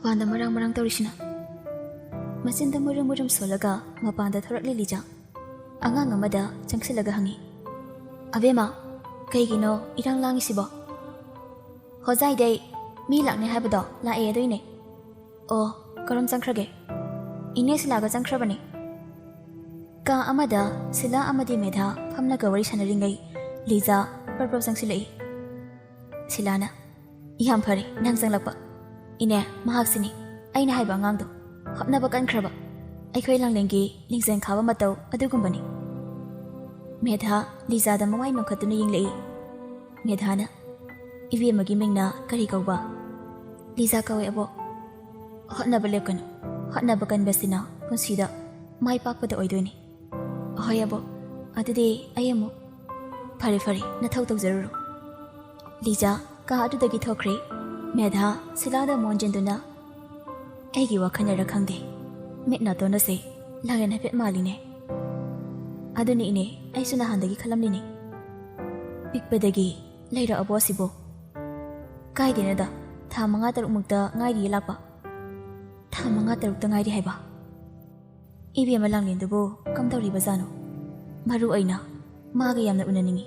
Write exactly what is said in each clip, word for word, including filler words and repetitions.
ꯃꯄꯥꯟꯗ ꯃꯔꯥꯡ ꯃꯔꯥꯡ ꯇꯧꯔꯤꯁꯤꯅ? ꯃꯆꯤꯟꯗ ꯃꯨꯔꯨꯝ ꯃꯨꯔꯨꯝ ꯁꯣꯜꯂꯒ ꯃꯄꯥꯟꯗ ꯊꯣꯔꯛꯂꯤ ꯂꯤꯖꯥ꯫ ꯑꯉꯥꯡ ꯑꯃꯗ ꯆꯪꯁꯤꯜꯂꯒ ꯍꯪꯉꯤ, "ꯑꯕꯦꯝꯃ, ꯀꯩꯒꯤꯅꯣ ꯏꯔꯥꯡ ꯂꯥꯡꯉꯤꯁꯤꯕꯣ?" "ꯍꯣꯖꯥꯏꯗꯩ ꯃꯤ ꯂꯥꯛꯅꯤ ꯍꯥꯏꯕꯗꯣ ꯂꯥꯛꯑꯦ ꯑꯗꯨꯏꯅꯦ꯫" "ꯑꯣ, ꯀꯔꯝ ꯆꯪꯈ꯭ꯔꯒꯦ?" "ꯏꯅꯦ ꯁꯤꯂꯥꯒ ꯆꯪꯈ꯭ꯔꯕꯅꯦ꯫" ꯀꯥ ꯑꯃꯗ ꯁꯤꯂꯥ ꯑꯃꯗꯤ ꯃꯦꯙꯥ ꯐꯝꯂꯒ ꯋꯥꯔꯤ ꯁꯥꯟꯅꯔꯤꯉꯩ ꯂꯤꯖꯥ ꯄ꯭ꯔꯞ ꯄ꯭ꯔꯞ ꯆꯪꯁꯤꯜꯂꯛꯏ꯫ ꯁꯤꯂꯥꯅ, "ꯌꯥꯝ ꯐꯔꯦ ꯅꯪ ꯆꯪꯂꯛꯄ꯫ ꯏꯅꯦ, ꯃꯍꯥꯛꯁꯤꯅꯤ ꯑꯩꯅ ꯍꯥꯏꯕ ꯑꯉꯥꯡꯗꯣ, ꯍꯣꯠꯅꯕ ꯀꯟꯈ꯭ꯔꯕ, ꯑꯩꯈꯣꯏ ꯂꯥꯡꯂꯦꯟꯒꯤ ꯂꯤꯡꯖꯦꯜ ꯈꯥꯕ ꯃꯇꯧ ꯑꯗꯨꯒꯨꯝꯕꯅꯤ꯫" ꯃꯦꯙꯥ ꯂꯤꯖꯥꯗ ꯃꯃꯥꯏ ꯅꯣꯟꯈꯠꯇꯨꯅ ꯌꯦꯡꯂꯛꯏ꯫ ꯃꯦꯙꯥꯅ, "ꯏꯕꯦꯝꯃꯒꯤ ꯃꯤꯡꯅ ꯀꯔꯤ ꯀꯧꯕ?" "ꯂꯤꯖꯥ ꯀꯧꯋꯦ ꯑꯕꯣꯛ꯫" "ꯍꯣꯠꯅꯕ ꯂꯦꯞꯀꯅꯨ, ꯍꯣꯠꯅꯕ ꯀꯟꯕꯁꯤꯅ ꯄꯨꯟꯁꯤꯗ ꯃꯥꯏ ꯄꯥꯛꯄꯗ ꯑꯣꯏꯗꯣꯏꯅꯤ꯫" "ꯍꯣꯏ ꯑꯕꯣꯛ, ꯑꯗꯨꯗꯤ ꯑꯩ ꯑꯃꯨꯛ꯫" "ꯐꯔꯦ ꯐꯔꯦ, ꯅꯊꯧ ꯇꯧꯖꯔꯨꯔꯣ꯫" ꯂꯤꯖꯥ ꯀꯥ ꯑꯗꯨꯗꯒꯤ ꯊꯣꯛꯈ꯭ꯔꯦ꯫ ꯃꯦꯙꯥ ꯁꯤꯂꯥꯗ ꯃꯣꯟꯖꯤꯟꯗꯨꯅ, "ꯑꯩꯒꯤ ꯋꯥꯈꯜꯅꯔ ꯈꯪꯗꯦ, ꯃꯤꯠ ꯅꯥꯇꯣꯟ ꯑꯁꯦ ꯂꯥꯡꯂꯦꯟ ꯍꯥꯏꯐꯦꯠ ꯃꯥꯜꯂꯤꯅꯦ꯫" "ꯑꯗꯨꯅꯤ ꯏꯅꯦ, ꯑꯩꯁꯨ ꯅꯍꯥꯟꯗꯒꯤ ꯈꯜꯂꯝꯂꯤꯅꯦ꯫ ꯄꯤꯛꯄꯗꯒꯤ ꯂꯩꯔꯛꯑꯕꯣ ꯑꯁꯤꯕꯣ?" "ꯀꯥꯏꯗꯦꯅꯗ, ꯊꯥ ꯃꯉꯥ ꯇꯔꯨꯛꯃꯨꯛꯇ ꯉꯥꯏꯔꯤꯌꯦ ꯂꯥꯛꯄ꯫" "ꯊꯥ ꯃꯉꯥ ꯇꯔꯨꯛꯇ ꯉꯥꯏꯔꯤ ꯍꯥꯏꯕ? ꯏꯕꯦꯝꯃ ꯂꯥꯡꯂꯦꯟꯗꯨꯕꯨ ꯀꯝꯗꯧꯔꯤꯕꯖꯥꯠꯅꯣ? ꯃꯔꯨ ꯑꯣꯏꯅ ꯃꯥꯒ ꯌꯥꯝꯅ ꯎꯅꯅꯤꯡꯏ꯫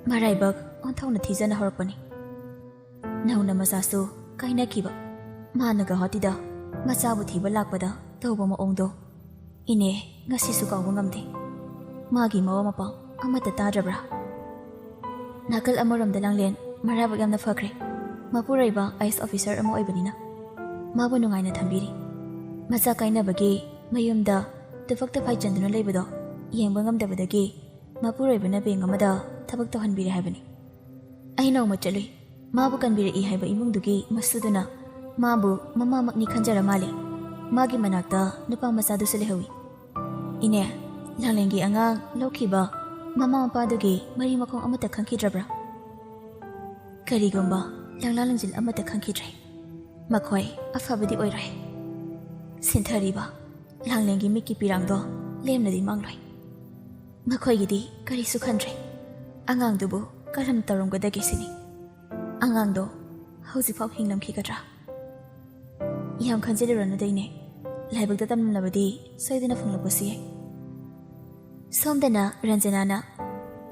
ꯃꯔꯥꯏꯕꯛ ꯑꯣꯟꯊꯣꯛꯅ ꯊꯤꯖꯅ ꯍꯧꯔꯛꯄꯅꯤ꯫ ꯅꯧꯅ ꯃꯆꯥꯁꯨ ꯀꯥꯏꯅꯈꯤꯕ, ꯃꯥꯅ ꯒꯧꯍꯥꯇꯤꯗ ꯃꯆꯥꯕꯨ ꯊꯤꯕ ꯂꯥꯛꯄꯗ ꯇꯧꯕ ꯃꯑꯣꯡꯗꯣ ꯏꯅꯦ ꯉꯁꯤꯁꯨ ꯀꯥꯎꯕ ꯉꯝꯗꯦ꯫ ꯃꯥꯒꯤ ꯃꯋꯥ ꯃꯄꯥꯎ ꯑꯃꯠꯇ ꯇꯥꯗ꯭ꯔꯕ꯭ꯔꯥ?" ꯅꯥꯀꯜ ꯑꯃꯔꯣꯝꯗ ꯂꯥꯡꯂꯦꯟ ꯃꯔꯥꯏꯕꯛ ꯌꯥꯝꯅ ꯐꯈ꯭ꯔꯦ꯫ ꯃꯄꯨꯔꯣꯏꯕ ꯑꯥꯏ ꯑꯦꯁ ꯑꯣꯐꯤꯁꯥꯔ ꯑꯃ ꯑꯣꯏꯕꯅꯤꯅ ꯃꯥꯕꯨ ꯅꯨꯡꯉꯥꯏꯅ ꯊꯝꯕꯤꯔꯤ꯫ ꯃꯆꯥ ꯀꯥꯏꯅꯕꯒꯤ ꯃꯌꯨꯝꯗ ꯇꯨꯐꯛ ꯇꯨꯐꯥꯏ ꯆꯟꯗꯨꯅ ꯂꯩꯕꯗꯣ ꯌꯦꯡꯕ ꯉꯝꯗꯕꯗꯒꯤ ꯃꯄꯨꯔꯣꯏꯕꯅ ꯕꯦꯡ ꯑꯃꯗ ꯊꯕꯛ ꯇꯧꯍꯟꯕꯤꯔꯦ ꯍꯥꯏꯕꯅꯤ꯫ ꯑꯩ ꯅꯣꯡꯃ ꯆꯠꯂꯨꯏ꯫ ꯃꯥꯕꯨ ꯀꯟꯕꯤꯔꯛꯏ ꯍꯥꯏꯕ ꯏꯃꯨꯡꯗꯨꯒꯤ ꯃꯁꯨꯗꯨꯅ ꯃꯥꯕꯨ ꯃꯃꯥꯃꯛꯅꯤ ꯈꯟꯖꯔ ꯃꯥꯜꯂꯦ꯫ ꯃꯥꯒꯤ ꯃꯅꯥꯛꯇ ꯅꯨꯄꯥ ꯃꯆꯥꯗꯨꯁꯨ ꯂꯩꯍꯧꯏ꯫ ꯏꯅꯦ, ꯂꯥꯡꯂꯦꯟꯒꯤ ꯑꯉꯥꯡ ꯂꯧꯈꯤꯕ ꯃꯃꯥ ꯃꯄꯥꯗꯨꯒꯤ ꯃꯔꯤ ꯃꯈꯣꯡ ꯑꯃꯠꯇ ꯈꯪꯈꯤꯗ꯭ꯔꯕ꯭ꯔꯥ? ꯀꯔꯤꯒꯨꯝꯕ ꯂꯥꯡꯂꯥ ꯂꯥꯡꯖꯤꯜ ꯑꯃꯠꯇ ꯈꯪꯈꯤꯗ꯭ꯔꯦ꯫ ꯃꯈꯣꯏ ꯑꯐꯕꯗꯤ ꯑꯣꯏꯔꯣꯏ꯫ ꯁꯤꯟꯊꯔꯤꯕ ꯂꯥꯡꯂꯦꯟꯒꯤ ꯃꯤꯠꯀꯤ ꯄꯤꯔꯥꯡꯗꯣ ꯂꯦꯝꯅꯗꯤ ꯃꯥꯡꯂꯣꯏ꯫ ꯃꯈꯣꯏꯒꯤꯗꯤ ꯀꯔꯤꯁꯨ ꯈꯟꯗ꯭ꯔꯦ꯫ ꯑꯉꯥꯡꯗꯨꯕꯨ ꯀꯔꯝ ꯇꯧꯔꯝꯒꯗꯒꯦ ꯁꯤꯅꯤ꯫ ꯑꯉꯥꯡꯗꯣ ꯍꯧꯖꯤꯛꯐꯥꯎ ꯍꯤꯡꯂꯝꯈꯤꯒꯗ꯭ꯔꯥ? ꯌꯥꯝ ꯈꯟꯖꯤꯜꯂꯨꯔꯅꯨꯗ ꯏꯅꯦ꯫ ꯂꯥꯏꯕꯛꯇ ꯇꯝꯂꯝꯂꯕꯗꯤ ꯁꯣꯏꯗꯅ ꯐꯪꯂꯛꯄꯁꯨ ꯌꯥꯏ꯫ ꯁꯣꯝꯗꯅ ꯔꯟꯖꯅꯥꯅ,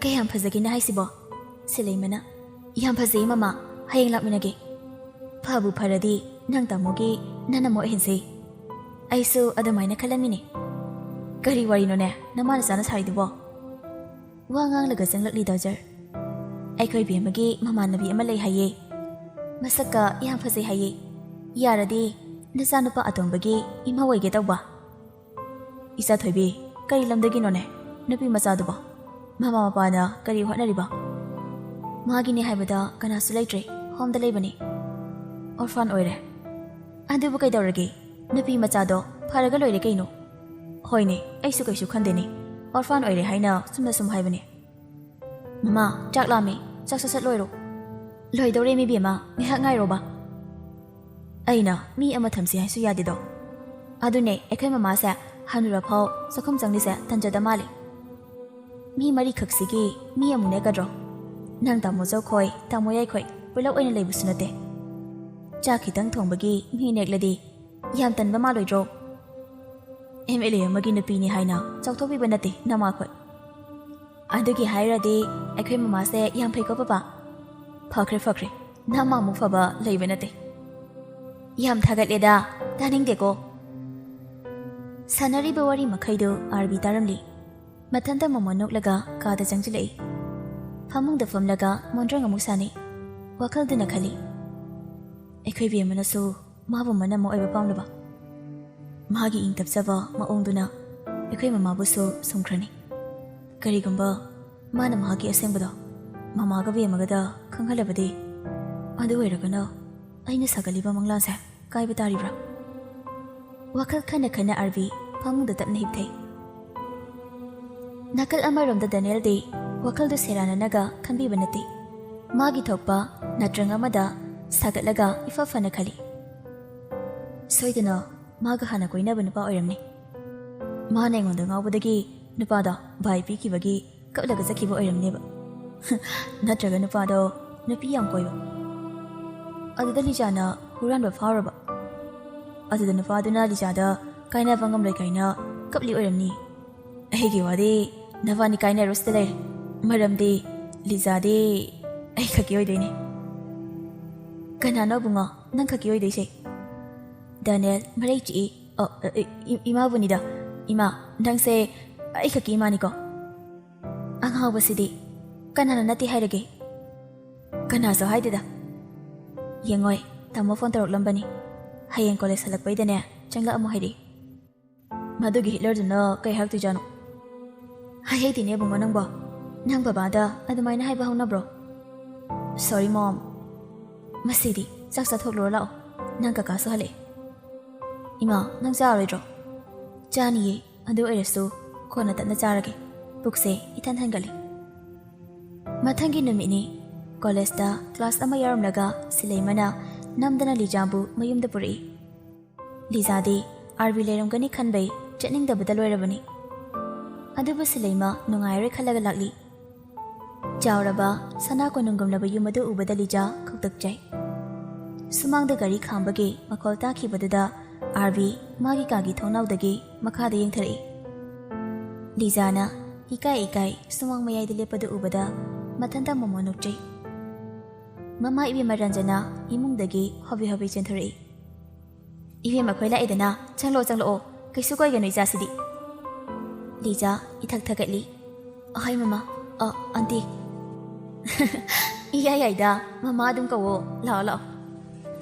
"ꯀꯌꯥꯝ ꯐꯖꯒꯦꯅ ꯍꯥꯏꯁꯤꯕꯣ?" ꯁꯤꯂꯩꯃꯅ, "ꯌꯥꯝ ꯐꯖꯩ ꯃꯃꯥ, ꯍꯌꯦꯡ ꯂꯥꯛꯃꯤꯟꯅꯒꯦ꯫ ꯐꯕꯨ ꯐꯔꯗꯤ ꯅꯪ ꯇꯥꯃꯣꯒꯤ ꯅꯅꯝꯃ ꯑꯣꯏꯍꯟꯁꯦ꯫ ꯑꯩꯁꯨ ꯑꯗꯨꯃꯥꯏꯅ ꯈꯜꯂꯝꯃꯤꯅꯦ꯫ ꯀꯔꯤ ꯋꯥꯔꯤꯅꯣꯅꯦ ꯅꯃꯥ ꯅꯆꯥꯅ ꯁꯥꯔꯤꯗꯨꯕꯣ?" ꯋꯥ ꯉꯥꯡꯂꯒ ꯆꯪꯂꯛꯂꯤ ꯗꯥꯖꯔ꯫ "ꯑꯩꯈꯣꯏ ꯕꯦꯝꯃꯒꯤ ꯃꯃꯥꯟꯅꯕꯤ ꯑꯃ ꯂꯩ ꯍꯥꯏꯌꯦ꯫ ꯃꯁꯛꯀ ꯌꯥꯝ ꯐꯖꯩ ꯍꯥꯏꯌꯦ꯫ ꯌꯥꯔꯗꯤ ꯅꯆꯥꯅꯨꯄꯥ ꯑꯇꯣꯝꯕꯒꯤ ꯏꯃꯥ ꯑꯣꯏꯒꯦ ꯇꯧꯕ꯫" "ꯏꯆꯥ ꯊꯣꯏꯕꯤ, ꯀꯔꯤ ꯂꯝꯗꯒꯤꯅꯣꯅꯦ ꯅꯨꯄꯤ ꯃꯆꯥꯗꯨꯕꯣ? ꯃꯃꯥ ꯃꯄꯥꯅ ꯀꯔꯤ ꯍꯣꯠꯅꯔꯤꯕ?" "ꯃꯥꯒꯤꯅꯦ ꯍꯥꯏꯕꯗ ꯀꯅꯥꯁꯨ ꯂꯩꯇ꯭ꯔꯦ, ꯍꯣꯝꯗ ꯂꯩꯕꯅꯦ꯫ ꯑꯣꯔꯐꯥꯟ ꯑꯣꯏꯔꯦ꯫" "ꯑꯗꯨꯕꯨ ꯀꯩꯗꯧꯔꯒꯦ? ꯅꯨꯄꯤ ꯃꯆꯥꯗꯣ ꯐꯔꯒ ꯂꯣꯏꯔꯦ ꯀꯩꯅꯣ꯫" "ꯍꯣꯏꯅꯦ, ꯑꯩꯁꯨ ꯀꯩꯁꯨ ꯈꯟꯗꯦꯅꯦ꯫ ꯑꯣꯔꯐꯥꯟ ꯑꯣꯏꯔꯦ ꯍꯥꯏꯅ ꯁꯨꯝꯅ ꯁꯨꯝ ꯍꯥꯏꯕꯅꯦ꯫" "ꯃꯃꯥ, ꯆꯥꯛ ꯂꯥꯝꯃꯦ, ꯆꯥꯛ ꯁꯠ ꯁꯠ ꯂꯣꯏꯔꯣ꯫" "ꯂꯣꯏꯗꯧꯔꯦ ꯃꯤꯕꯦꯝꯃ, ꯉꯥꯏꯍꯥꯛ ꯉꯥꯏꯔꯣꯕ꯫ ꯑꯩꯅ ꯃꯤ ꯑꯃ ꯊꯝꯁꯤ ꯍꯥꯏꯁꯨ ꯌꯥꯗꯦꯗꯣ꯫ ꯑꯗꯨꯅꯦ ꯑꯩꯈꯣꯏ ꯃꯃꯥꯁꯦ ꯍꯅꯨꯔꯐꯥꯎ ꯆꯥꯛꯈꯨꯝ ꯆꯪꯂꯤꯁꯦ ꯇꯟꯖꯗ ꯃꯥꯜꯂꯦ꯫ ꯃꯤ ꯃꯔꯤꯈꯛꯁꯤꯒꯤ ꯃꯤ ꯑꯃꯨꯛ ꯅꯦꯛꯀꯗ꯭ꯔꯣ? ꯅꯪ ꯇꯥꯃꯣ ꯆꯧꯈꯣꯏ, ꯇꯥꯃꯣ ꯌꯥꯏꯈꯣꯏ ꯄꯨꯂꯞ ꯑꯣꯏꯅ ꯂꯩꯕꯁꯨ ꯅꯠꯇꯦ꯫ ꯆꯥꯛ ꯈꯤꯇꯪ ꯊꯣꯡꯕꯒꯤ ꯃꯤ ꯅꯦꯛꯂꯗꯤ ꯌꯥꯝ ꯇꯟꯕ ꯃꯥꯜꯂꯣꯏꯗ꯭ꯔꯣ? ꯑꯦꯝ ꯑꯦꯜ ꯑꯦ ꯑꯃꯒꯤ ꯅꯨꯄꯤꯅꯤ ꯍꯥꯏꯅ ꯆꯥꯎꯊꯣꯛꯄꯤꯕ ꯅꯠꯇꯦ ꯅꯃꯥꯈꯣꯏ꯫" "ꯑꯗꯨꯒꯤ ꯍꯥꯏꯔꯗꯤ ꯑꯩꯈꯣꯏ ꯃꯃꯥꯁꯦ ꯌꯥꯝ ꯐꯩꯀꯣ ꯄꯄꯥ?" "ꯐꯈ꯭ꯔꯦ, ꯐꯈ꯭ꯔꯦ꯫ ꯅꯃꯥꯃꯨꯛ ꯐꯕ ꯂꯩꯕ ꯅꯠꯇꯦ꯫" "ꯌꯥꯝ ꯊꯥꯒꯠꯂꯦꯗ, ꯇꯥꯅꯤꯡꯗꯦꯀꯣ꯫" ꯁꯥꯟꯅꯔꯤꯕ ꯋꯥꯔꯤ ꯃꯈꯩꯗꯨ ꯑꯥꯔꯕꯤ ꯇꯥꯔꯝꯂꯤ꯫ ꯃꯊꯟꯇ ꯃꯣꯃꯣꯟ ꯅꯣꯛꯂꯒ ꯀꯥꯗ ꯆꯪꯁꯤꯜꯂꯛꯏ꯫ ꯐꯃꯨꯡꯗ ꯐꯝꯂꯒ ꯃꯣꯟꯗ꯭ꯔꯪ ꯑꯃꯨꯛ ꯁꯥꯟꯅꯩ꯫ ꯋꯥꯈꯜꯗꯨꯅ ꯈꯜꯂꯤ, "ꯑꯩꯈꯣꯏ ꯕꯦꯝꯃꯅꯁꯨ ꯃꯥꯕꯨ ꯃꯅꯝꯃ ꯑꯣꯏꯕ ꯄꯥꯝꯂꯕ?" ꯃꯥꯒꯤ ꯏꯪ ꯇꯞꯆꯕ ꯃꯑꯣꯡꯗꯨꯅ ꯑꯩꯈꯣꯏ ꯃꯃꯥꯕꯨꯁꯨ ꯁꯨꯝꯈ꯭ꯔꯅꯤ꯫ ꯀꯔꯤꯒꯨꯝꯕ ꯃꯥꯅ ꯃꯍꯥꯛꯀꯤ ꯑꯁꯦꯡꯕꯗꯣ ꯃꯃꯥꯒ ꯕꯦꯝꯃꯒꯗ ꯈꯪꯍꯜꯂꯕꯗꯤ, ꯑꯗꯨ ꯑꯣꯏꯔꯒꯅ ꯑꯩꯅ ꯁꯥꯒꯠꯂꯤꯕ ꯃꯪꯂꯥꯟꯁꯦ ꯀꯥꯏꯕ ꯇꯥꯔꯤꯕ꯭ꯔꯥ? ꯋꯥꯈꯜ ꯈꯟꯅ ꯈꯟꯅ ꯑꯥꯔꯕꯤ ꯐꯃꯨꯡꯗ ꯇꯞꯅ ꯍꯤꯞꯊꯩ꯫ ꯅꯥꯀꯜ ꯑꯃꯔꯣꯝꯗ ꯗꯦꯅꯤꯌꯦꯜꯗꯤ ꯋꯥꯈꯜꯗꯨ ꯁꯦꯔꯥꯟꯅꯅꯒ ꯈꯟꯕꯤꯕ ꯅꯠꯇꯦ꯫ ꯃꯥꯒꯤ ꯊꯣꯛꯄ ꯅꯠꯇ꯭ꯔꯪ ꯑꯃꯗ ꯁꯥꯒꯠꯂꯒ ꯏꯐ ꯐꯅ ꯈꯜꯂꯤ꯫ "ꯁꯣꯏꯗꯅ ꯃꯥꯒ ꯍꯥꯟꯅ ꯀꯣꯏꯅꯕ ꯅꯨꯄꯥ ꯑꯣꯏꯔꯝꯅꯤ꯫ ꯃꯥꯅ ꯑꯩꯉꯣꯟꯗ ꯉꯥꯎꯕꯗꯒꯤ ꯅꯨꯄꯥꯗꯣ ꯚꯥꯏ ꯄꯤꯈꯤꯕꯒꯤ ꯀꯞꯂꯒ ꯆꯠꯈꯤꯕ ꯑꯣꯏꯔꯝꯅꯦꯕ꯫ ꯅꯠꯇ꯭ꯔꯒ ꯅꯨꯄꯥꯗꯣ ꯅꯨꯄꯤ ꯌꯥꯝ ꯀꯣꯏꯕ꯫" ꯑꯗꯨꯗ ꯂꯤꯖꯥꯅ ꯍꯨꯔꯥꯟꯕ ꯐꯥꯎꯔꯕ꯫ ꯑꯗꯨꯗ ꯅꯨꯄꯥꯗꯨꯅ ꯂꯤꯖꯥꯗ ꯀꯥꯏꯅꯕ ꯉꯝꯂꯣꯏ ꯀꯥꯏꯅ ꯀꯞꯂꯤ ꯑꯣꯏꯔꯝꯅꯤ꯫ ꯑꯩꯒꯤ ꯋꯥꯗꯤ ꯅꯕꯥꯅꯤ ꯀꯥꯏꯅꯔꯣ ꯁꯤꯗ ꯂꯩꯔꯦ, ꯃꯔꯝꯗꯤ ꯂꯤꯖꯥꯗꯤ ꯑꯩ ꯈꯛꯀꯤ ꯑꯣꯏꯗꯣꯏꯅꯦ꯫ ꯀꯅꯥꯅꯣ ꯕꯨꯡꯉꯣ ꯅꯪ ꯈꯛꯀꯤ ꯑꯣꯏꯗꯣꯏꯁꯦ? ꯗꯥꯅꯦꯜ ꯃꯔꯩ ꯆꯤꯛꯏ꯫ "ꯑ, ꯑ, ꯏ-, ꯏ-, ꯏꯃꯥꯕꯨꯅꯤꯗ꯫ ꯏꯃꯥ, ꯅꯪꯁꯦ ꯑꯩ ꯈꯛꯀꯤ ꯏꯃꯥꯅꯤꯀꯣ?" ꯑꯉꯥꯎꯕꯁꯤꯗꯤ ꯀꯅꯥꯅ ꯅꯠꯇꯦ ꯍꯥꯏꯔꯒꯦ? ꯀꯅꯥꯁꯨ ꯍꯥꯏꯗꯦꯗ꯫ ꯌꯦꯡꯉꯣꯏ, ꯇꯥꯃꯣ ꯐꯣꯟ ꯇꯧꯔꯛꯂꯝꯕꯅꯤ꯫ ꯍꯌꯦꯡ ꯀꯣꯂꯦꯖ ꯍꯜꯂꯛꯄꯩꯗꯅꯦ ꯆꯪꯂꯛꯑꯝꯃꯣ ꯍꯥꯏꯔꯛꯏ꯫ ꯃꯗꯨꯒꯤ ꯍꯤꯠꯂꯔꯗꯨꯅ ꯀꯩ ꯍꯥꯏꯔꯛꯇꯣꯏꯖꯥꯠꯅꯣ? ꯍꯥꯏꯍꯩꯗꯦꯅꯦ ꯏꯕꯨꯡꯉꯣ ꯅꯪꯕꯣ꯫ ꯅꯪ ꯕꯕꯥꯗ ꯑꯗꯨꯃꯥꯏꯅ ꯍꯥꯏꯕ ꯍꯧꯅꯕ꯭ꯔꯣ? Sorry, Mom꯫ ꯃꯁꯤꯗꯤ ꯆꯥꯛ ꯆꯥꯊꯣꯛꯂꯨꯔ ꯂꯥꯛꯑꯣ꯫ ꯅꯪ ꯀꯀꯥꯁꯨ ꯍꯜꯂꯛꯑꯦ꯫ ꯏꯃꯥ, ꯅꯪ ꯆꯥꯔꯣꯏꯗ꯭ꯔꯣ? ꯆꯥꯅꯤꯌꯦ, ꯑꯗꯨ ꯑꯣꯏꯔꯁꯨ ꯀꯣꯟꯅ ꯇꯞꯅ ꯆꯥꯔꯒꯦ꯫ ꯄꯨꯛꯁꯦ ꯏꯊꯟ ꯊꯟꯒꯠꯂꯦ꯫ ꯃꯊꯪꯒꯤ ꯅꯨꯃꯤꯠꯅꯤ꯫ ꯀꯣꯂꯦꯖꯇ ꯀ꯭ꯂꯥꯁ ꯑꯃ ꯌꯥꯎꯔꯝꯂꯒ ꯁꯤꯂꯩꯃꯅ ꯅꯝꯗꯅ ꯂꯤꯖꯥꯕꯨ ꯃꯌꯨꯝꯗ ꯄꯨꯔꯛꯏ꯫ ꯂꯤꯖꯥꯗꯤ ꯑꯥꯔꯕꯤ ꯂꯩꯔꯝꯒꯅꯤ ꯈꯟꯕꯩ ꯆꯠꯅꯤꯡꯗꯕꯗ ꯂꯣꯏꯔꯕꯅꯤ꯫ ꯑꯗꯨꯕꯨ ꯁꯤꯂꯩꯃ ꯅꯨꯡꯉꯥꯏꯔꯣꯏ ꯈꯜꯂꯒ ꯂꯥꯛꯂꯤ꯫ ꯆꯥꯎꯔꯕ ꯁꯅꯥ ꯀꯣꯅꯨꯡꯒꯨꯝꯂꯕ ꯌꯨꯝ ꯑꯗꯨ ꯎꯕꯗ ꯂꯤꯖꯥ ꯈꯧꯇꯛꯆꯩ꯫ ꯁꯨꯃꯥꯡꯗ ꯒꯥꯔꯤ ꯈꯥꯝꯕꯒꯤ ꯃꯈꯣꯜ ꯇꯥꯈꯤꯕꯗꯨꯗ ꯑꯥꯔꯕꯤ ꯃꯥꯒꯤ ꯀꯥꯒꯤ ꯊꯣꯡꯅꯥꯎꯗꯒꯤ ꯃꯈꯥꯗ ꯌꯦꯡꯊꯔꯛꯏ꯫ ꯂꯤꯖꯥꯅ ꯏꯀꯥꯏ ꯏꯀꯥꯏ ꯁꯨꯃꯥꯡ ꯃꯌꯥꯏꯗ ꯂꯦꯞꯄꯗꯨ ꯎꯕꯗ ꯃꯊꯟꯇ ꯃꯣꯃꯣꯟ ꯅꯣꯛꯆꯩ꯫ ꯃꯃꯥ ꯏꯕꯦꯝꯃ ꯔꯟꯖꯅꯥ ꯏꯃꯨꯡꯗꯒꯤ ꯍꯣꯕꯦ ꯍꯣꯕꯦ ꯆꯦꯟꯊꯣꯔꯛꯏ꯫ "ꯏꯕꯦꯝꯃ, ꯑꯩꯈꯣꯏ ꯂꯥꯛꯑꯦꯗꯅ, ꯆꯪꯂꯛꯑꯣ, ꯆꯪꯂꯛꯑꯣ, ꯀꯩꯁꯨ ꯀꯣꯏꯒꯅꯨ ꯏꯆꯥꯁꯤꯗꯤ꯫" ꯂꯤꯖꯥ ꯏꯊꯛ ꯊꯛꯀꯠꯂꯤ꯫ "ꯑꯍꯣꯏ ꯃꯃꯥ, ꯑ, ꯑꯟꯇꯤ꯫" "ꯏꯌꯥ ꯌꯥꯏꯗ, ꯃꯃꯥ ꯑꯗꯨꯝ ꯀꯧꯋꯣ, ꯂꯥꯛꯑꯣ, ꯂꯥꯛꯑꯣ꯫"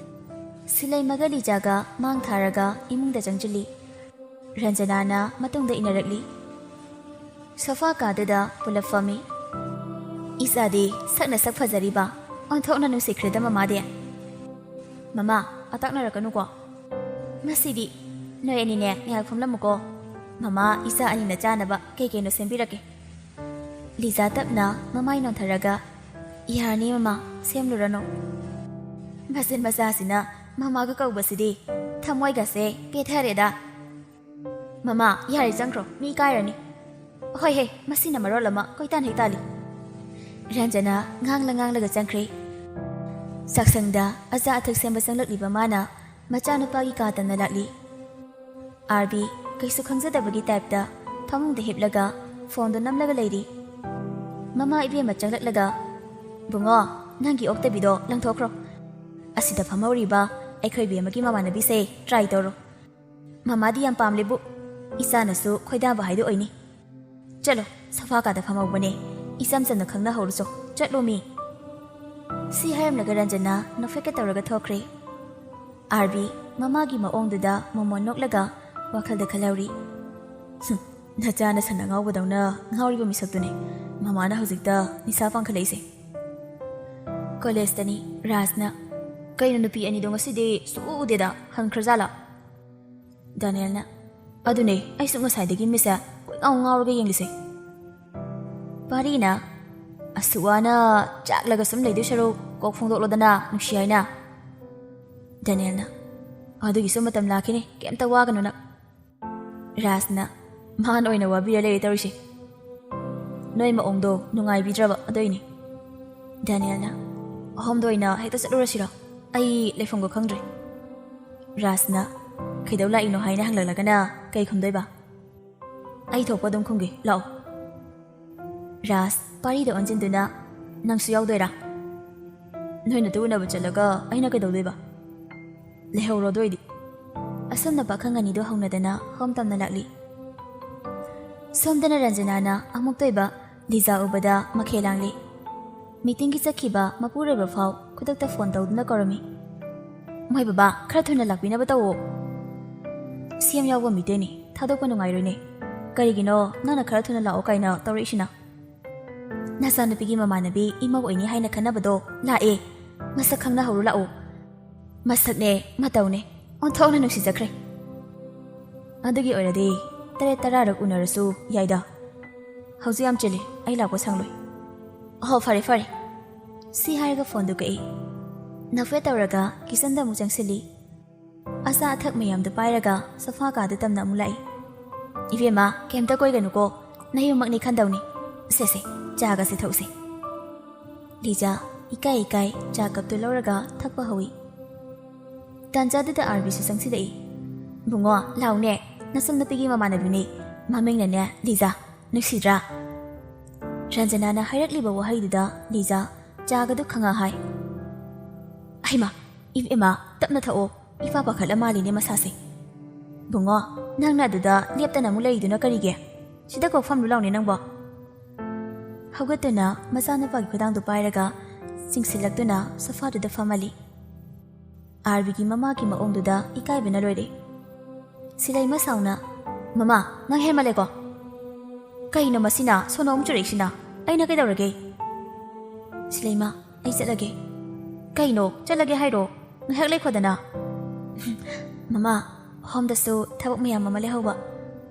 ꯁꯤꯂꯩꯃꯒ ꯂꯤꯖꯥꯒ ꯃꯥꯡ ꯊꯥꯔꯒ ꯏꯃꯨꯡꯗ ꯆꯪꯁꯤꯜꯂꯤ꯫ ꯔꯟꯖꯅꯥꯅ ꯃꯇꯨꯡꯗ ꯏꯟꯅꯔꯛꯂꯤ꯫ ꯁꯣꯐꯥ ꯀꯥꯗꯨꯗ ꯄꯨꯂꯞ ꯐꯝꯃꯤ꯫ ꯏꯆꯥꯗꯤ ꯁꯛꯅ ꯁꯛ ꯐꯖꯔꯤꯕ, ꯑꯣꯟꯊꯣꯛꯅ ꯅꯨꯡꯁꯤꯈ꯭ꯔꯦꯗ ꯃꯃꯥꯗꯤ꯫ "ꯃꯃꯥ, ꯑꯇꯥꯛꯅꯔꯛꯀꯅꯨꯀꯣ꯫" "ꯃꯁꯤꯗꯤ, ꯅꯣꯏ ꯑꯅꯤꯅꯦ ꯉꯥꯏꯍꯥꯛ ꯐꯝꯂꯝꯃꯨꯀꯣ꯫ ꯃꯃꯥ ꯏꯆꯥ ꯑꯅꯤꯅ ꯆꯥꯅꯕ ꯀꯩ ꯀꯩꯅꯣ ꯁꯦꯝꯕꯤꯔꯛꯀꯦ꯫" ꯂꯤꯖꯥ ꯇꯞꯅ ꯃꯃꯥꯏ ꯅꯣꯟꯊꯔꯒ, "ꯌꯥꯔꯅꯤ ꯃꯃꯥ, ꯁꯦꯝꯂꯨꯔꯅꯨ꯫" ꯃꯆꯤꯟ ꯃꯆꯥꯁꯤꯅ ꯃꯃꯥꯒ ꯀꯧꯕꯁꯤꯗꯤ ꯊꯃꯣꯏꯒꯁꯦ ꯄꯦꯊꯔꯦꯗ꯫ "ꯃꯃꯥ, ꯌꯥꯔꯦ, ꯆꯪꯈ꯭ꯔꯣ, ꯃꯤ ꯀꯥꯏꯔꯅꯤ꯫" "ꯍꯣꯏ ꯍꯦ, ꯃꯁꯤꯅ ꯃꯔꯣꯜ ꯑꯃ ꯀꯣꯏꯇꯥꯟ ꯍꯦꯛ ꯇꯥꯜꯂꯤ꯫" ꯔꯟꯖꯅꯥ ꯉꯥꯡꯂ ꯉꯥꯡꯂꯒ ꯆꯪꯈ꯭ꯔꯦ꯫ ꯆꯥꯛꯁꯪꯗ ꯑꯆꯥ ꯑꯊꯛ ꯁꯦꯝꯕ ꯆꯪꯂꯛꯂꯤꯕ ꯃꯥꯅ ꯃꯆꯥꯅꯨꯄꯥꯒꯤ ꯀꯥ ꯇꯝꯅ ꯂꯥꯛꯂꯤ꯫ ꯑꯥꯔꯕꯤ ꯀꯩꯁꯨ ꯈꯪꯖꯗꯕꯒꯤ ꯇꯥꯏꯞꯇ ꯐꯃꯨꯡꯗ ꯍꯤꯞꯂꯒ ꯐꯣꯟꯗꯣ ꯅꯝꯂꯒ ꯂꯩꯔꯤ꯫ ꯃꯃꯥ ꯏꯕꯦꯝꯃ ꯆꯪꯂꯛꯂꯒ, "ꯕꯨꯡꯉꯣ, ꯅꯪꯒꯤ ꯑꯣꯛꯇꯕꯤꯗꯣ ꯂꯪꯊꯣꯛꯈ꯭ꯔꯣ꯫ ꯑꯁꯤꯗ ꯐꯝꯍꯧꯔꯤꯕ ꯑꯩꯈꯣꯏ ꯕꯦꯝꯃꯒꯤ ꯃꯃꯥꯟꯅꯕꯤꯁꯦ ꯇ꯭ꯔꯥꯏ ꯇꯧꯔꯣ꯫ ꯃꯃꯥꯗꯤ ꯌꯥꯝ ꯄꯥꯝꯂꯦꯕꯨ, ꯏꯆꯥꯅꯁꯨ ꯈꯣꯏꯗꯥꯕ ꯍꯥꯏꯗꯨ ꯑꯣꯏꯅꯤ꯫ ꯆꯠꯂꯣ, ꯁꯣꯐꯥ ꯀꯥꯗ ꯐꯝꯍꯧꯕꯅꯦ, ꯏꯆꯝ ꯆꯝꯅ ꯈꯪꯅꯍꯧꯔꯨꯆꯣ, ꯆꯠꯂꯣ ꯃꯤ꯫" ꯁꯤ ꯍꯥꯏꯔꯝꯂꯒ ꯔꯟꯖꯅꯥ ꯅꯣꯛꯐꯦꯠꯀ ꯇꯧꯔꯒ ꯊꯣꯛꯈ꯭ꯔꯦ꯫ ꯑꯥꯔꯕꯤ ꯃꯃꯥꯒꯤ ꯃꯑꯣꯡꯗꯨꯗ ꯃꯣꯃꯣꯟ ꯅꯣꯛꯂꯒ ꯋꯥꯈꯜꯗ ꯈꯜꯍꯧꯔꯤ꯫ "ꯍꯨꯝ, ꯅꯆꯥ ꯅꯁꯟ ꯑꯉꯥꯎꯕꯗꯧꯅ ꯉꯥꯎꯔꯤꯕ ꯃꯤꯁꯛꯇꯨꯅꯤ ꯃꯃꯥꯅ ꯍꯧꯖꯤꯛꯇ ꯅꯤꯁꯥ ꯄꯥꯡꯈꯠꯂꯛꯏꯁꯦ꯫" ꯀꯣꯂꯦꯖꯇꯅꯤ꯫ ꯔꯥꯖꯅ, "ꯀꯩꯅꯣ ꯅꯨꯄꯤ ꯑꯅꯤꯗꯣ ꯉꯁꯤꯗꯤ ꯁꯨꯛꯎ ꯎꯗꯦꯗ, ꯍꯟꯈ꯭ꯔꯖꯥꯠꯂꯥ?" ꯗꯥꯅꯤꯌꯦꯜꯅ, "ꯑꯗꯨꯅꯦ, ꯑꯩꯁꯨ ꯉꯁꯥꯏꯗꯒꯤ ꯃꯤꯁꯁꯦ ꯀꯣꯏꯉꯥꯎ ꯉꯥꯎꯔꯒ ꯌꯦꯡꯂꯤꯁꯦ꯫" ꯄꯥꯔꯤꯅ, "ꯑꯁꯨꯛ ꯋꯥꯅ ꯆꯥꯛꯂꯒ ꯁꯨꯝ ꯂꯩꯗꯣꯏ ꯁꯔꯨꯛ ꯀꯣꯛ ꯐꯣꯡꯗꯣꯛꯂꯣꯗꯅ, ꯅꯨꯡꯁꯤ ꯍꯥꯏꯅ꯫" ꯗꯥꯅꯤꯌꯦꯜꯅ, "ꯑꯗꯨꯒꯤꯁꯨ ꯃꯇꯝ ꯂꯥꯛꯈꯤꯅꯤ, ꯀꯩꯝꯇ ꯋꯥꯒꯅꯨ ꯅꯪ꯫" ꯔꯥꯖꯅ, "ꯃꯥꯅ ꯑꯣꯏꯅ ꯋꯥꯕꯤꯔ ꯂꯩꯔꯦ ꯇꯧꯔꯤꯁꯦ꯫ ꯅꯣꯏ ꯃꯑꯣꯡꯗꯣ ꯅꯨꯡꯉꯥꯏꯕꯤꯗ꯭ꯔꯕ ꯑꯗꯨꯏꯅꯤ꯫" ꯗꯥꯅꯤꯌꯦꯜꯅ, "ꯑꯍꯨꯝꯗ ꯑꯣꯏꯅ ꯍꯦꯛꯇ ꯆꯠꯂꯨꯔꯁꯤꯔꯣ? ꯑꯩ ꯂꯩꯐꯝꯒ ꯈꯪꯗ꯭ꯔꯦ꯫" ꯔꯥꯖꯅ, "ꯀꯩꯗꯧ ꯂꯥꯛꯏꯅꯣ ꯍꯥꯏꯅ ꯍꯪꯂꯛꯂꯒꯅ ꯀꯩ ꯈꯨꯝꯗꯣꯏꯕ?" "ꯑꯩ ꯊꯣꯛꯄ ꯑꯗꯨꯝ ꯈꯨꯝꯒꯦ, ꯂꯥꯛꯑꯣ꯫" ꯔꯥꯖ ꯄꯥꯔꯤꯗ ꯑꯣꯟꯁꯤꯟꯗꯨꯅ, "ꯅꯪꯁꯨ ꯌꯥꯎꯗꯣꯏꯔꯥ? ꯅꯣꯏꯅ ꯇꯨ ꯎꯅꯕ ꯆꯠꯂꯒ ꯑꯩꯅ ꯀꯩꯗꯧꯗꯣꯏꯕ? ꯂꯩꯍꯧꯔꯣ ꯑꯗꯨ ꯑꯣꯏꯗꯤ꯫" ꯑꯁꯨꯝꯅ ꯄꯥꯈꯪ ꯑꯅꯤꯗꯨ ꯍꯧꯅꯗꯅ ꯍꯣꯝ ꯇꯝꯅ ꯂꯥꯛꯂꯤ꯫ ꯁꯣꯝꯗꯅ ꯔꯟꯖꯅꯥꯅ ꯑꯃꯨꯛꯇꯣꯏꯕ ꯂꯤꯖꯥ ꯎꯕꯗ ꯃꯈꯦ ꯂꯥꯡꯂꯤ꯫ ꯃꯤꯇꯤꯡꯒꯤ ꯆꯠꯈꯤꯕ ꯃꯄꯨꯔꯣꯏꯕ ꯐꯥꯎ ꯈꯨꯗꯛꯇ ꯐꯣꯟ ꯇꯧꯗꯨꯅ ꯀꯧꯔꯝꯃꯤ꯫ "ꯃꯣꯏ ꯕꯕꯥ, ꯈꯔ ꯊꯨꯅ ꯂꯥꯛꯄꯤꯅꯕ ꯇꯧꯋꯣ꯫ ꯁꯤ ꯑꯦꯝ ꯌꯥꯎꯕ ꯃꯤꯇꯩꯅꯤ, ꯊꯥꯗꯣꯛꯄ ꯅꯨꯡꯉꯥꯏꯔꯣꯏꯅꯦ꯫ ꯀꯔꯤꯒꯤꯅꯣ ꯅꯪꯅ ꯈꯔ ꯊꯨꯅ ꯂꯥꯛꯑꯣ ꯀꯥꯏꯅ ꯇꯧꯔꯛꯏꯁꯤꯅ? ꯅꯆꯥꯅꯨꯄꯤꯒꯤ ꯃꯃꯥꯟꯅꯕꯤ ꯏꯃꯧ ꯑꯣꯏꯅꯤ ꯍꯥꯏꯅ ꯈꯟꯅꯕꯗꯣ ꯂꯥꯛꯑꯦ꯫ ꯃꯁꯛ ꯈꯪꯅꯍꯧꯔꯨ ꯂꯥꯛꯑꯣ꯫ ꯃꯁꯛꯅꯦ, ꯃꯇꯧꯅꯦ, ꯑꯣꯟꯊꯣꯛꯅ ꯅꯨꯡꯁꯤꯖꯈ꯭ꯔꯦ꯫ ꯑꯗꯨꯒꯤ ꯑꯣꯏꯔꯗꯤ ꯇꯔꯦꯠ ꯇꯔꯥꯔꯛ ꯎꯅꯔꯁꯨ ꯌꯥꯏꯗ꯫ ꯍꯧꯖꯤꯛ ꯌꯥꯝ ꯆꯤꯜꯂꯤ, ꯑꯩ ꯂꯥꯛꯄ ꯁꯪꯂꯣꯏ꯫" "ꯑꯍꯣ, ꯐꯔꯦ ꯐꯔꯦ꯫" ꯁꯤ ꯍꯥꯏꯔꯒ ꯐꯣꯟꯗꯨ ꯀꯛꯏ꯫ ꯅꯐꯦꯠ ꯇꯧꯔꯒ ꯀꯤꯆꯟꯗ ꯑꯃꯨꯛ ꯆꯪꯁꯤꯜꯂꯤ꯫ ꯑꯆꯥ ꯑꯊꯛ ꯃꯌꯥꯝꯗꯨ ꯄꯥꯏꯔꯒ ꯁꯣꯐꯥ ꯀꯥꯗ ꯇꯝꯅ ꯑꯃꯨꯛ ꯂꯥꯛꯏ꯫ "ꯏꯕꯦꯝꯃ, ꯀꯩꯝꯇ ꯀꯣꯏꯒꯅꯨꯀꯣ, ꯅꯌꯨꯝꯃꯛꯅꯤ ꯈꯟꯗꯧꯅꯤ꯫ ꯁꯦ ꯁꯦ, ꯆꯥꯒꯁꯦ ꯊꯛꯎꯁꯦ꯫" ꯂꯤꯖꯥ ꯏꯀꯥꯏ ꯏꯀꯥꯏ ꯆꯥ ꯀꯞꯇꯨ ꯂꯧꯔꯒ ꯊꯛꯄ ꯍꯧꯏ꯫ ꯇꯥꯟꯖꯥꯗꯨꯗ ꯑꯥꯔꯕꯤꯁꯨ ꯆꯪꯁꯤꯜꯂꯛꯏ꯫ "ꯕꯨꯡꯉꯣ, ꯂꯥꯎꯅꯦ, ꯅꯆꯟꯅꯨꯄꯤꯒꯤ ꯃꯃꯥꯟꯅꯕꯤꯅꯤ, ꯃꯃꯤꯡꯅꯅꯦ ꯂꯤꯖꯥ, ꯅꯨꯡꯁꯤꯗ꯭ꯔꯥ?" ꯔꯟꯖꯅꯥꯅ ꯍꯥꯏꯔꯛꯂꯤꯕ ꯋꯥꯍꯩꯗꯨꯗ ꯂꯤꯖꯥ ꯆꯥꯒꯗꯨ ꯈꯪꯉ ꯍꯥꯏ꯫ "ꯑꯩꯃ, ꯏꯕꯦꯝꯃ, ꯇꯞꯅ ꯊꯛꯑꯣ, ꯏꯄꯥ ꯄꯥꯈꯠꯂ ꯃꯥꯜꯂꯤꯅꯦ ꯃꯁꯥꯁꯦ꯫ ꯕꯨꯡꯉꯣ, ꯅꯪꯅ ꯑꯗꯨꯗ ꯂꯦꯞꯇꯅ ꯑꯃꯨꯛ ꯂꯩꯔꯤꯗꯨꯅ ꯀꯔꯤꯒꯤ? ꯁꯤꯗ ꯀꯣꯛ ꯐꯝꯂꯨ ꯂꯥꯎꯅꯦ ꯅꯪꯕꯣ꯫" ꯍꯧꯒꯠꯇꯨꯅ ꯃꯆꯥꯅꯨꯄꯥꯒꯤ ꯈꯨꯗꯥꯡꯗꯨ ꯄꯥꯏꯔꯒ ꯆꯤꯡꯁꯤꯜꯂꯛꯇꯨꯅ ꯁꯣꯐꯥꯗꯨꯗ ꯐꯝꯍꯜꯂꯤ꯫ ꯑꯥꯔꯕꯤꯒꯤ ꯃꯃꯥꯒꯤ ꯃꯑꯣꯡꯗꯨꯗ ꯏꯀꯥꯏꯕꯅ ꯂꯣꯏꯔꯦ꯫ ꯁꯤꯂꯩꯃ ꯁꯥꯎꯅ, "ꯃꯃꯥ, ꯅꯪ ꯍꯦꯟꯃꯜꯂꯦꯀꯣ꯫ ꯀꯩꯅꯣ ꯃꯁꯤꯅ ꯁꯣꯅꯣ ꯑꯃꯨꯛ ꯆꯨꯔꯛꯏꯁꯤꯅ? ꯑꯩꯅ ꯀꯩꯗꯧꯔꯒꯦ?" ꯁꯤꯂꯩꯃ, "ꯑꯩ ꯆꯠꯂꯒꯦ꯫" "ꯀꯩꯅꯣ? ꯆꯠꯂꯒꯦ ꯍꯥꯏꯔꯣ? ꯉꯥꯏꯍꯥꯛ ꯂꯩꯈꯣꯗꯅ꯫" "ꯃꯃꯥ, ꯍꯣꯝꯗꯁꯨ ꯊꯕꯛ ꯃꯌꯥꯝ ꯑꯃ ꯂꯩꯍꯧꯕ,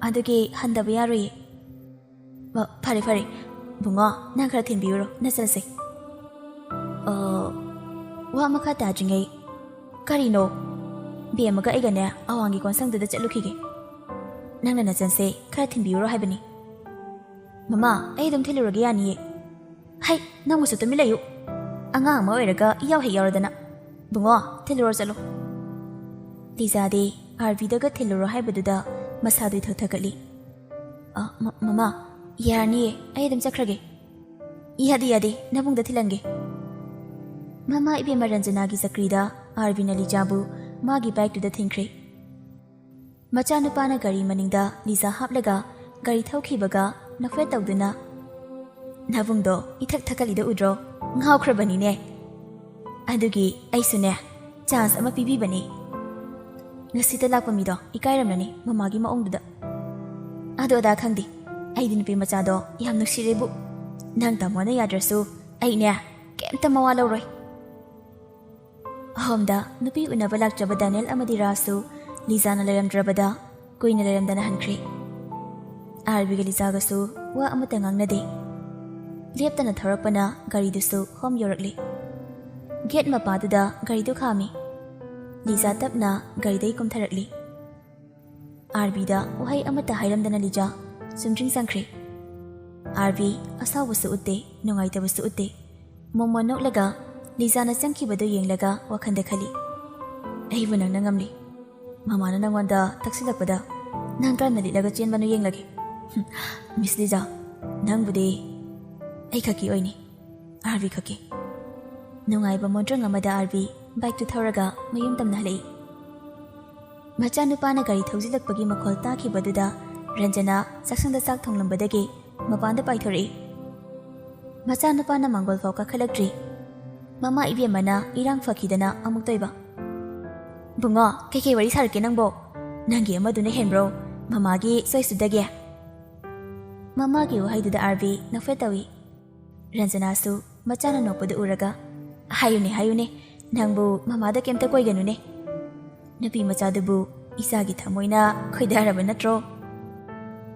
ꯑꯗꯨꯒꯤ ꯍꯟꯗꯕ ꯌꯥꯔꯣꯏꯌꯦ꯫" "ꯐꯔꯦ, ꯐꯔꯦ꯫ ꯕꯨꯡꯉꯣ, ꯅꯪ ꯈꯔ ꯊꯤꯟꯕꯤꯔꯨꯔꯣ, ꯅꯆꯟꯁꯦ꯫" ꯑ, ꯋꯥ ꯃꯈꯥ ꯇꯥꯗ꯭ꯔꯤꯉꯩ, "ꯀꯔꯤꯅꯣ? ꯕꯦꯝꯃꯒ ꯑꯩꯒꯅꯦ ꯑꯋꯥꯡꯒꯤ ꯀꯣꯟꯁꯪꯗꯨꯗ ꯆꯠꯂꯨꯈꯤꯒꯦ꯫ ꯅꯪꯅ ꯅꯆꯟꯁꯦ ꯈꯔ ꯊꯤꯟꯕꯤꯔꯨꯔꯣ ꯍꯥꯏꯕꯅꯤ꯫" "ꯃꯃꯥ, ꯑꯩ ꯑꯗꯨꯝ ꯊꯤꯜꯂꯨꯔꯒꯦ, ꯌꯥꯅꯤꯌꯦ꯫" "ꯍꯩ, ꯅꯪꯕꯨꯁꯨ ꯇꯨꯃꯤꯟ ꯂꯩꯌꯨ꯫ ꯑꯉꯥꯡ ꯑꯃ ꯑꯣꯏꯔꯒ ꯏꯌꯥꯎ ꯍꯦꯛ ꯌꯥꯎꯔꯗꯅ꯫ ꯕꯨꯡꯉꯣ, ꯊꯤꯜꯂꯨꯔꯣ ꯆꯠꯂꯣ꯫" ꯂꯤꯖꯥꯗꯤ ꯑꯥꯔꯕꯤꯗꯒ ꯊꯤꯜꯂꯨꯔꯣ ꯍꯥꯏꯕꯗꯨꯗ ꯃꯁꯥꯗꯨ ꯏꯊꯛ ꯊꯛꯀꯠꯂꯤ꯫ "ꯑ, ꯃ-, ꯃꯃꯥ, ꯌꯥꯔꯅꯤꯌꯦ, ꯑꯩ ꯑꯗꯨꯝ ꯆꯠꯈ꯭ꯔꯒꯦ꯫" "ꯌꯥꯗꯦ, ꯌꯥꯗꯦ, ꯅꯕꯨꯡꯗ ꯊꯤꯜꯍꯟꯒꯦ꯫" ꯃꯃꯥ ꯏꯕꯦꯝꯃ ꯔꯟꯖꯅꯥꯒꯤ ꯆꯀ꯭ꯔꯤꯗ ꯑꯥꯔꯕꯤꯅ ꯂꯤꯖꯥꯕꯨ ꯃꯥꯒꯤ ꯕꯥꯏꯛꯇꯨꯗ ꯊꯤꯟꯈ꯭ꯔꯦ꯫ ꯃꯆꯥꯅꯨꯄꯥꯅ ꯒꯥꯔꯤ ꯃꯅꯤꯡꯗ ꯂꯤꯖꯥ ꯍꯥꯞꯂꯒ ꯒꯥꯔꯤ ꯊꯧꯈꯤꯕꯒ ꯅꯣꯛꯐꯦꯠ ꯇꯧꯗꯨꯅ, "ꯅꯕꯨꯡꯗꯣ ꯏꯊꯛ ꯊꯛꯀꯠꯂꯤꯗꯣ ꯎꯗ꯭ꯔꯣ? ꯉꯥꯎꯈ꯭ꯔꯕꯅꯤꯅꯦ꯫ ꯑꯗꯨꯒꯤ ꯑꯩꯁꯨꯅꯦ, ꯆꯥꯟꯁ ꯑꯃ ꯄꯤꯕꯤꯕꯅꯤ꯫" ꯉꯁꯤꯇ ꯂꯥꯛꯄ ꯃꯤꯗꯣ ꯏꯀꯥꯏꯔꯝꯂꯅꯤ ꯃꯃꯥꯒꯤ ꯃꯑꯣꯡꯗꯨꯗ꯫ "ꯑꯗꯨ ꯑꯗꯥ ꯈꯪꯗꯦ, ꯑꯩꯗꯤ ꯅꯨꯄꯤ ꯃꯆꯥꯗꯣ ꯌꯥꯝ ꯅꯨꯡꯁꯤꯔꯦꯕꯨ꯫ ꯅꯪ ꯇꯥꯃꯣꯅ ꯌꯥꯗ꯭ꯔꯁꯨ ꯑꯩꯅꯦ ꯀꯩꯝꯇ ꯃꯋꯥ ꯂꯧꯔꯣꯏ꯫" ꯍꯣꯝꯗ ꯅꯨꯄꯤ ꯎꯅꯕ ꯂꯥꯛꯆꯕ ꯗꯥꯅꯤꯌꯦꯜ ꯑꯃꯗꯤ ꯔꯥꯖꯁꯨ ꯂꯤꯖꯥꯅ ꯂꯩꯔꯝꯗ꯭ꯔꯕꯗ ꯀꯨꯏꯅ ꯂꯩꯔꯝꯗꯅ ꯍꯟꯈ꯭ꯔꯦ꯫ ꯑꯥꯔꯕꯤꯒ ꯂꯤꯖꯥꯒꯁꯨ ꯋꯥ ꯑꯃꯠꯇ ꯉꯥꯡꯅꯗꯦ꯫ ꯂꯦꯞꯇꯅ ꯊꯧꯔꯛꯄꯅ ꯒꯥꯔꯤꯗꯨꯁꯨ ꯍꯣꯝ ꯌꯧꯔꯛꯂꯦ꯫ ꯒꯦꯠ ꯃꯄꯥꯗꯨꯗ ꯒꯥꯔꯤꯗꯨ ꯈꯥꯝꯃꯤ꯫ ꯂꯤꯖꯥ ꯇꯞꯅ ꯒꯥꯔꯤꯗꯒꯤ ꯀꯨꯝꯊꯔꯛꯂꯤ꯫ ꯑꯥꯔꯕꯤꯗ ꯋꯥꯍꯩ ꯑꯃꯠꯇ ꯍꯥꯏꯔꯝꯗꯅ ꯂꯤꯖꯥ ꯆꯨꯝꯗ꯭ꯔꯤꯡ ꯆꯪꯈ꯭ꯔꯦ꯫ ꯑꯥꯔꯕꯤ ꯑꯁꯥꯎꯕꯁꯨ ꯎꯠꯇꯦ, ꯅꯨꯡꯉꯥꯏꯇꯕꯁꯨ ꯎꯠꯇꯦ꯫ ꯃꯣꯃꯣꯟ ꯅꯣꯛꯂꯒ ꯂꯤꯖꯥꯅ ꯆꯪꯈꯤꯕꯗꯨ ꯌꯦꯡꯂꯒ ꯋꯥꯈꯜꯗ ꯈꯜꯂꯤ, ꯑꯩꯕꯨ ꯅꯪꯅ ꯉꯝꯂꯤ꯫ ꯃꯃꯥꯅ ꯅꯪꯉꯣꯟꯗ ꯇꯛꯁꯤꯜꯂꯛꯄꯗ ꯅꯪ ꯀꯔꯝꯅ ꯂꯤꯠꯂꯒ ꯆꯦꯟꯕꯅꯣ ꯌꯦꯡꯂꯒꯦ꯫ ꯍꯨꯝ, ꯃꯤꯁ ꯂꯤꯖꯥ, ꯅꯪꯕꯨꯗꯤ ꯑꯩ ꯈꯛꯀꯤ ꯑꯣꯏꯅꯤ꯫ ꯑꯥꯔꯕꯤ ꯈꯛꯀꯤ꯫ ꯅꯨꯡꯉꯥꯏꯕ ꯃꯣꯟꯇ꯭ꯔꯪ ꯑꯃꯗ ꯑꯥꯔꯕꯤ ꯕꯥꯏꯛꯇꯨ ꯊꯧꯔꯒ ꯃꯌꯨꯝ ꯇꯝꯅ ꯍꯜꯂꯛꯏ꯫ ꯃꯆꯥꯅꯨꯄꯥꯅ ꯒꯥꯔꯤ ꯊꯧꯖꯤꯜꯂꯛꯄꯒꯤ ꯃꯈꯣꯜ ꯇꯥꯈꯤꯕꯗꯨꯗ ꯔꯟꯖꯅꯥ ꯆꯥꯛꯁꯪꯗ ꯆꯥꯛ ꯊꯣꯡꯂꯝꯕꯗꯒꯤ ꯃꯄꯥꯟꯗ ꯄꯥꯏꯊꯣꯔꯛꯏ꯫ ꯃꯆꯥꯅꯨꯄꯥꯅ ꯃꯥꯡꯒꯣꯜ ꯐꯥꯎ ꯀꯥꯈꯠꯂꯛꯇ꯭ꯔꯤ꯫ ꯃꯃꯥ ꯏꯕꯦꯝꯃꯅ ꯏꯔꯥꯡ ꯐꯈꯤꯗꯅ ꯑꯃꯨꯛ ꯇꯣꯏꯕ꯫ "ꯕꯨꯡꯉꯣ, ꯀꯩꯀꯩ ꯋꯥꯔꯤ ꯁꯥꯔꯛꯀꯦ ꯅꯪꯕꯣ? ꯅꯪꯒꯤ ꯑꯃꯗꯨꯅ ꯍꯦꯟꯕ꯭ꯔꯣ ꯃꯃꯥꯒꯤ ꯆꯣꯏꯁꯇꯨꯗꯒꯤ?" ꯃꯃꯥꯒꯤ ꯋꯥꯍꯩꯗꯨꯗ ꯑꯥꯔꯕꯤ ꯅꯣꯛꯐꯦꯠ ꯇꯧꯏ꯫ ꯔꯟꯖꯅꯥꯁꯨ ꯃꯆꯥꯅ ꯅꯣꯛꯄꯗꯨ ꯎꯔꯒ, "ꯍꯥꯏꯌꯨꯅꯦ, ꯍꯥꯏꯌꯨꯅꯦ, ꯅꯪꯕꯨ ꯃꯃꯥꯗ ꯀꯩꯝꯇ ꯀꯣꯏꯒꯅꯨꯅꯦ꯫ ꯅꯨꯄꯤ ꯃꯆꯥꯗꯨꯕꯨ ꯏꯆꯥꯒꯤ ꯊꯃꯣꯏꯅ ꯈꯣꯏꯗꯥꯔꯕ ꯅꯠꯇ꯭ꯔꯣ?"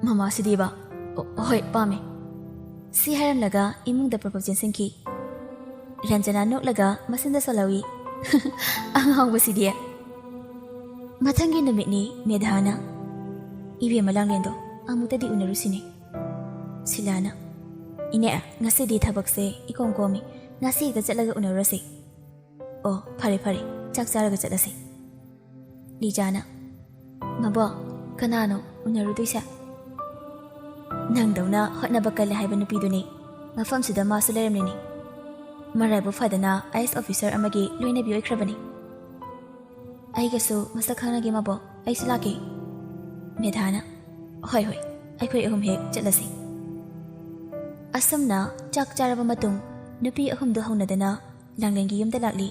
"ꯃꯃꯥꯁꯤꯗꯤꯕ, ꯑꯣ, ꯍꯣꯏ, ꯄꯥꯝꯃꯦ꯫" ꯁꯤ ꯍꯥꯏꯔꯝꯂꯒ ꯏꯃꯨꯡꯗ ꯄ꯭ꯔꯄꯣꯖ ꯆꯦꯟꯁꯤꯟꯈꯤ꯫ ꯔꯟꯖꯅꯥ ꯅꯣꯛꯂꯒ ꯃꯁꯤꯟꯗ ꯁꯣꯜꯍꯧꯏ꯫ "ꯑꯉꯥꯎꯕꯁꯤꯗꯤ!" ꯃꯊꯪꯒꯤ ꯅꯨꯃꯤꯠꯅꯤ꯫ ꯃꯦꯙꯥꯅ, "ꯏꯕꯦꯝꯃ ꯂꯥꯡꯂꯦꯟꯗꯣ ꯑꯃꯨꯛꯇꯗꯤ ꯎꯅꯔꯨꯁꯤꯅꯦ꯫" ꯁꯤꯂꯥꯅ, "ꯏꯅꯦ, ꯉꯁꯤꯗꯤ ꯊꯕꯛꯁꯦ ꯏꯀꯣꯝ ꯀꯣꯝꯃꯤ, ꯉꯁꯤ ꯍꯦꯛꯇ ꯆꯠꯂꯒ ꯎꯅꯔꯨꯔꯁꯤ꯫" "ꯑꯣ, ꯐꯔꯦ ꯐꯔꯦ, ꯆꯥꯛ ꯆꯥꯔꯒ ꯆꯠꯂꯁꯤ꯫" ꯂꯤꯖꯥꯅ, "ꯃꯕꯣꯛ, ꯀꯅꯥꯅꯣ ꯎꯅꯔꯨꯗꯣꯏꯁꯦ?" "ꯅꯪꯗꯧꯅ ꯍꯣꯠꯅꯕ ꯀꯜꯂꯦ ꯍꯥꯏꯕ ꯅꯨꯄꯤꯗꯨꯅꯤ꯫ ꯃꯐꯝꯁꯤꯗ ꯃꯥꯁꯨ ꯂꯩꯔꯝꯂꯤꯅꯤ꯫ ꯃꯔꯥꯏꯕꯛ ꯐꯗꯅ ꯑꯥꯏ ꯑꯦꯁ ꯑꯣꯐꯤꯁꯔ ꯑꯃꯒꯤ ꯂꯣꯏꯅꯕꯤ ꯑꯣꯏꯈ꯭ꯔꯕꯅꯤ꯫" "ꯑꯩꯒꯁꯨ ꯃꯁꯛ ꯈꯪꯅꯒꯦ ꯃꯕꯣꯛ, ꯑꯩꯁꯨ ꯂꯥꯛꯀꯦ꯫" ꯃꯦꯙꯥꯅ, "ꯍꯣꯏ ꯍꯣꯏ, ꯑꯩꯈꯣꯏ ꯑꯍꯨꯝ ꯍꯦꯛ ꯆꯠꯂꯁꯤ꯫" ꯑꯁꯨꯝꯅ ꯆꯥꯛ ꯆꯥꯔꯕ ꯃꯇꯨꯡ ꯅꯨꯄꯤ ꯑꯍꯨꯝꯗꯨ ꯍꯧꯅꯗꯅ ꯂꯥꯡꯂꯦꯟꯒꯤ ꯌꯨꯝꯗ ꯂꯥꯛꯂꯤ꯫